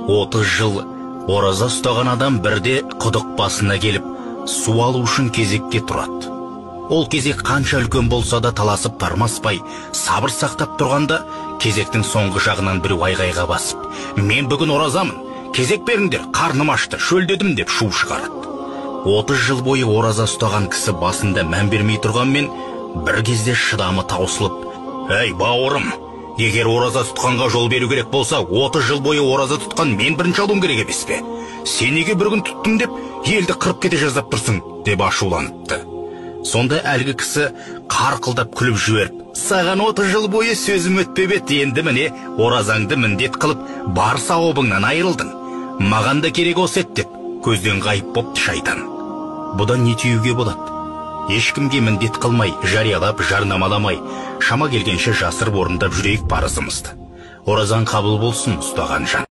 30 жыл ораза ұстаған адам бірде құдық басына келіп, су алу үшін кезекке тұрады. Ол кезек қанша үлкен болса да таласып тармаспай, сабыр сақтап тұрғанда, кезектің соңғы жағынан біреу айғайға басып, «Мен бүгін оразамын, кезек беріңдер, қарным ашты, шөлдедім» деп шу шығарады. 30 жыл бойы ораза ұстаған кісі басында мән бермей тұрғанмен, бір кезде шыдамы таусылып, «Әй, бауырым, егер ораза тұтқанға жол беру керек болса, 30 жыл бойы ораза тұтқан мен бірінші алуым керек емес пе? Сен неге бір күн тұттым деп, елді қырып кете жаздап тұрсың?» деп ашуланыпты. Сонда әлгі кісі қарқылдап күліп жіберіп, «Саған 30 жыл бойы сөзім өтпеп еді, енді міне оразаңды міндет қылып, бар сауабыңнан айырылдың. Маған да керек осы еді» деп көзден ғайып бопты шайтан. Бұдан не түюге болады? Ешкімге міндет қылмай, жариялап, жарнамаламай, шама келгенше жасырып орындап жүрейік парызымызды. Оразаң қабыл болсын, ұстаған жан.